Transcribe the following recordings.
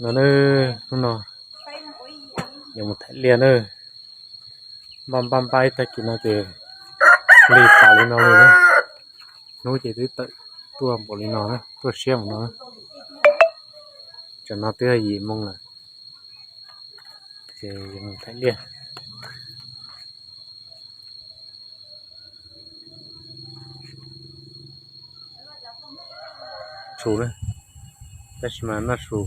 No na, hnub no yuav mus thaiv liaj na. Npaj npaj npaj ib tag kis no ces lig tas li no li na. Hnub ces twb tawm tuaj npaum li no, tuaj siab mus no. Tam no twb yim moo lawm, ces yuav mus thaiv liaj. Su na, tab sis mas noj su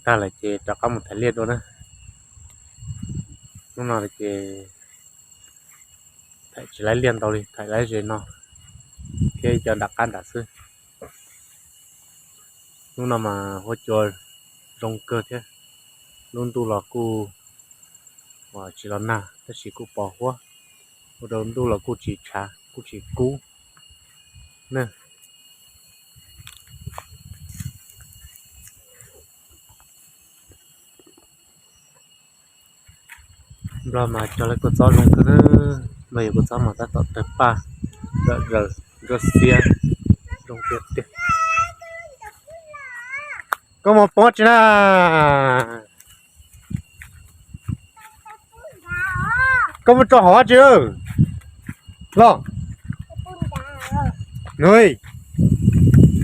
tag lawm ces rov qab mus thaiv liaj dua na. Hnub no ces thaiv tsis laib liaj ntau li, thaiv laib ze no thiab cov nram qab nram xwb. Hnub no mas huab cua zoo kawg thiab, lub ntuj los kuj tsis los nag tab sis kuj pos huab, ua rau ntuj los kuj tsis tshav kuj tsis kub na. Nplog mas cog lawv kua txob zoo kawg na, Nplog yuav kua txob mas tab tom tawg paj, zom zaws, ntsuab xiab, zoo tiag tiag. Koj mus poob tsi na? Koj mus rau hauv tsi los? Nws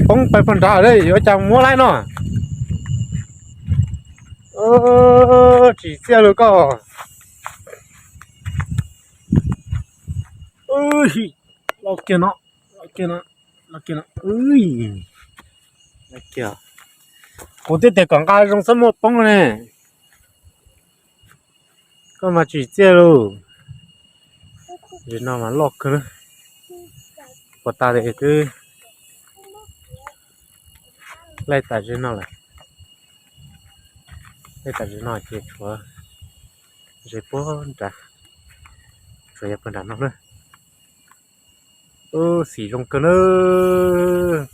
poob pais pog nrad, yuav cas muab laib no? Tsis txiaj lus koj. Los kiag no, los kiag no, los kiag no. Kuv twb tias kom nqa zoo xwb muaj poob ne. Koj mas tsis txiaj lus. Ze no mas loj kawg na. Puas tas li twb laij tas ze no lawm. Laij tas ze no ces tshuav ze puag nrad, tshuav yog puag nram no na. Ub, xim zoo kawg na.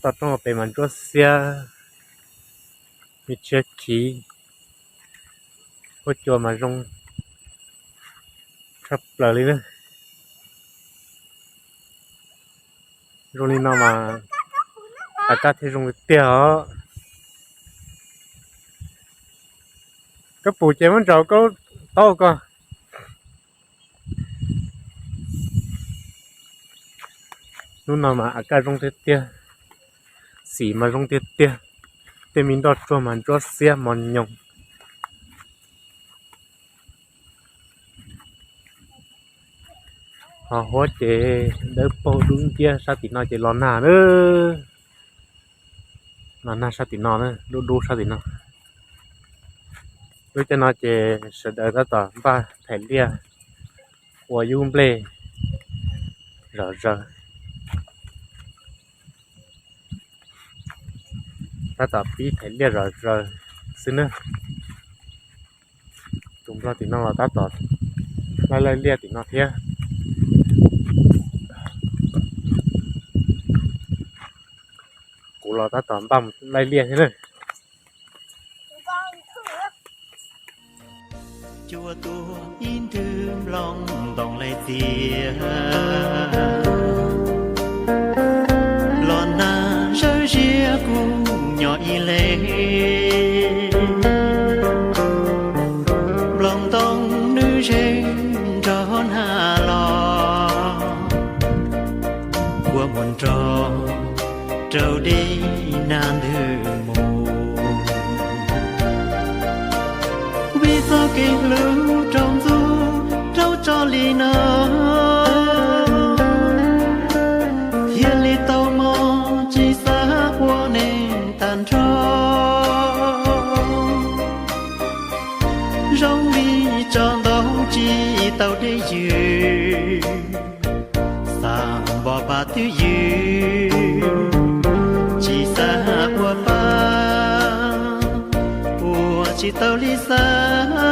Toj roob pem mas ntsuab xiab, me tshiab khiv, huab cua mas zoo tshaj plaws li na. Zoo li no mas a kab thiaj zoo li tiag os. Koj pum ces muab ntsaum koj lub taub ko. Hnub no mas a kaj zoo tiag tiag, xim mas zoo tiag tiag, tej me nroj tsuag mas ntsuab xiab mos nyoos. Ho huab ces dawb paug dub nciab, sab tim no ces los nag na. Los nag sab tim no, dub dub sab tim no. Lub caij no ces sawv daws tab tom npaj thaim liaj ua yub nplej zom zaws. Tab tom pib thaim liaj zom zaws xwb nawb. Tus nplog tim no los tab tom laij laij liaj tim no thiab. Kuv los tab tom npaj mus laij liaj thiab na. Cua tuag ib nthwv nplooj ntoo laij txias, los nag zawb ziab kuj nyo ib leeg. Nplooj ntoo nws zeeg nrog nag los, kua muag nrog rau dej nag ntws mus. Vim txoj kev hlub rau ntxub rau tso li no, thiaj li tau mob tsis xav ua neeg tag nrho. Zoo li tso ntaub tsis tau deb ywm, xav npog pab twj ywm, tsis xav ua pab ua tsis tau li xav.